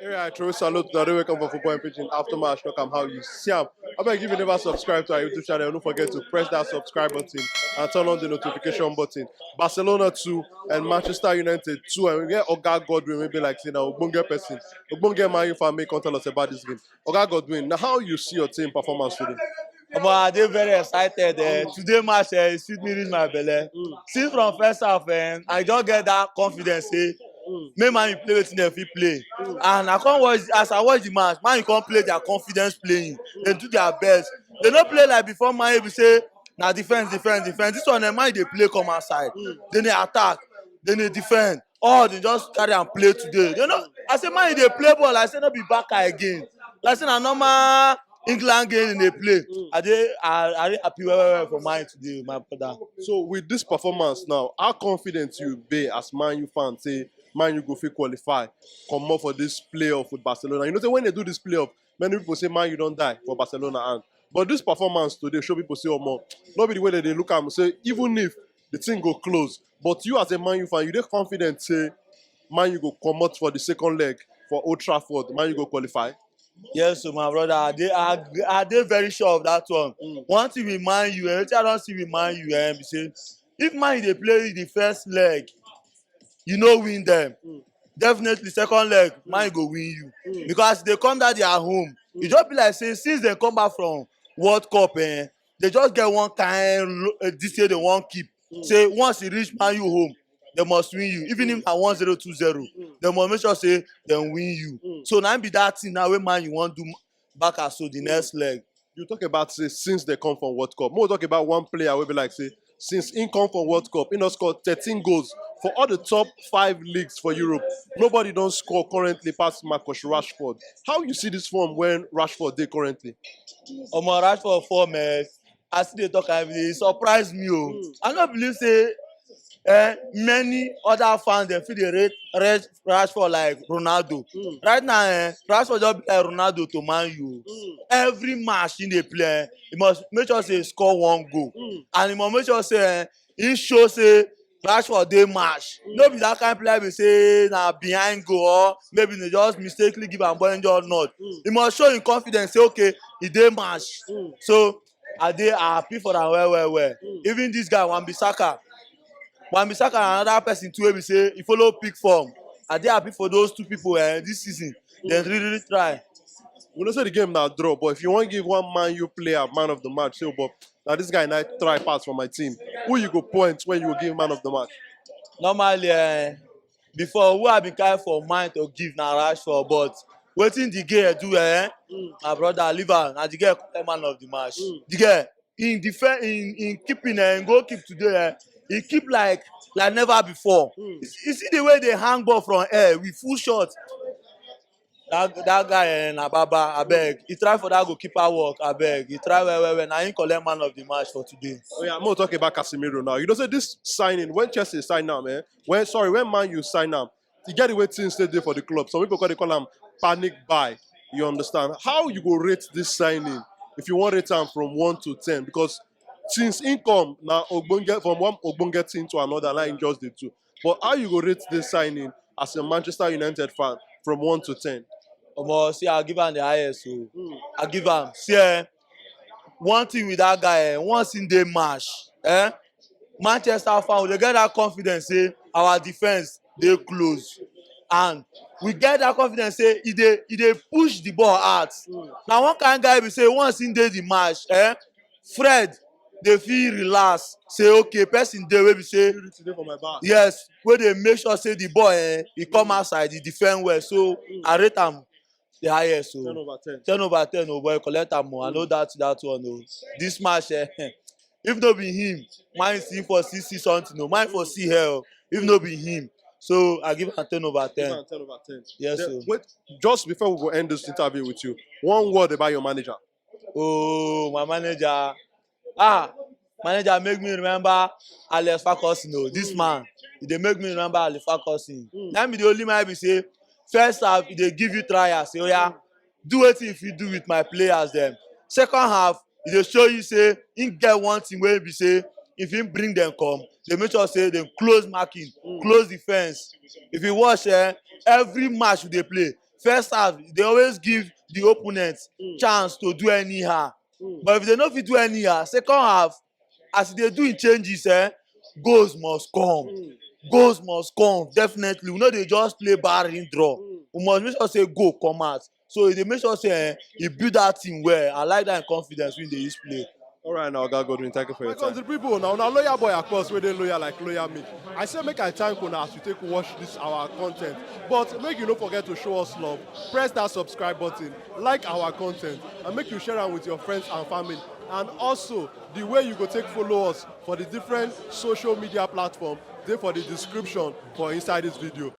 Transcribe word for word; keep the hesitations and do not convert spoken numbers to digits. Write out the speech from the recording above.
Hey, I throw salute to the welcome for Football in Pidgin after match. Talk am how you see am. I beg if you never subscribe to our YouTube channel, don't forget to press that subscribe button and turn on the notification button. Barcelona two and Manchester United two, and we get Oga Godwin, maybe like say now Ogbonge person, Ogbonge Man U fan, make come tell us about this game. Oga Godwin, now how you see your team performance today? But I dey very excited. Uh, today match uh, suit me reach my belle. Since from first half, um, I just get that confidence say make man you play wetin dem fit play. And I come watch as I watch the match, man you come play their confidence playing. They do their best. They no play like before man you be say na defense, defense, defense. This one, eh, man you dey play come outside. Then they attack, then they defend. Oh, they just carry and play today. You know, I say man you dey play ball. I say no be back again. Like say na normal England game in dey play. I dey I, I dey happy well well well for mine today, my brother. So with this performance now, how confident you be as Man U fan say Man U go fit qualify, come up for this playoff with Barcelona? You know, say when they do this playoff, many people say Man U don't die for Barcelona hand. But this performance today show people say, oh, more. Not be the way that they look at say, even if the thing go close, but you as a Man U fan, you dey confident say Man U go come out for the second leg for Old Trafford, Man U go qualify. Yes, so my brother, I dey I, I dey very sure of that one. One thing with Man U, eh, wetin I don see with Man U, eh, be say if Man U dey play the first leg, you no win them. Definitely, second leg, Man U go win you because they come that their home. E just be like say since they come back from World Cup, eh, they just get one kind lo- eh, this year they wan keep. Say once e reach Man U home, they must win you. Even if na one zero two zero, they must make sure say dem win you. So na im be that thing now wey Man U wan do m- back as so the next leg. You talk about say since they come from World Cup. More talk about one player will be like say since he come from World Cup, he not scored thirteen goals for all the top five leagues for Europe. Nobody don't score currently past Marcus Rashford. How you see this form when Rashford dey currently? Omo Rashford form, eh, I still dey talk am every day. E surprise me o. I no believe say eh, many other fans dem fit dey rate rate Rashford like Ronaldo. Right now, eh, Rashford just be like Ronaldo to Man U. Every match he dey play, eh, he must make sure say he score one goal, and he must make sure say eh, he show say Rashford dey match. No be that kind player be say na behind goal or maybe they just mistakenly give am ball injury or not. He must show him confidence say okay, he dey match. So I dey happy for am well well well. Even this guy Wan-Bissaka, Wan-Bissaka na another person too wey be say he follow pick form. I dey happy for those two people eh, this season. Dem really really try. We know say the game now draw, but if you want to give one Man U player man of the match, say, oh, but now this guy now try pass for my team. Who you go point when you go give man of the match? Normally, eh, before who I been carry for mind to give na Rashford, but wetin the girl do eh, my brother leave am. Na the girl collect man of the match. The girl in defense in in keeping eh, in goal keep today eh, he keep like like never before. You see the way they hang ball from air with full shot. That that guy eh, na baba abeg. He try for that goalkeeper work abeg. He try well well well. Na him collect man of the match for today. Oh yeah, I'm gonna talk about Casemiro now. You know, say this signing when Chelsea sign now, man. When sorry, when Man U sign now, you get the way things they do for the club. Some people call they call them panic buy. You understand? How you go rate this signing if you want rate am from one to ten? Because since income now Ogbonge from one Ogbonge team to another, like just the two. But how you go rate this signing as a Manchester United fan from one to ten? Omo, see, I give am the highest. So I give am. See, eh, one thing with that guy, eh, once in the match, eh, Manchester fan, we dey get that confidence say our defense dey close, and we get that confidence say e dey e dey push the ball out. Na one kind guy be say once in dey the match, eh, Fred dey fit relax say okay, person dey wey be say yes, wey dey make sure say the ball eh, e come outside, e defend well. So I rate am the highest. So ten over ten. Ten over ten, oh boy, collect am o. I know that that one o. This match eh, if no be him, mine see for see see something o. Mine for see hell. If no be him, so I give am ten over ten. Ten over ten. Yes o. Wait, just before we go end this interview with you, one word about your manager. Oh, my manager. Ah, manager make me remember Alex Ferguson o. This man, e dey make me remember Alex Ferguson. Na be the only man be say first half e dey give you trial, say oya do wetin you fit do with my players dem. Second half e dey show you say him get one thing wey be say if him bring dem come, dey make sure say dem close marking, close the fence. If you watch eh, every match we dey play, first half, they always give the opponent Mm. chance to do anyhow. Mm. But if they no fit do anyhow, second half, as they do in changes, eh, goals must come. Mm. Goals must come, definitely. We know they just play barring draw. Mm. We must make sure say goal come out. So they make sure say eh, he build that team well. I like that confidence when they use play. All right, now, Oga Godwin, thank you for your Welcome to time. The people, now, now, loyal boy, of course, where they loyal like loyal me. I say make I thank una as you take watch this our content, but make you no forget to show us love. Press that subscribe button, like our content, and make you share am with your friends and family. And also, the way you go take follow us for the different social media platform, they for the description for inside this video.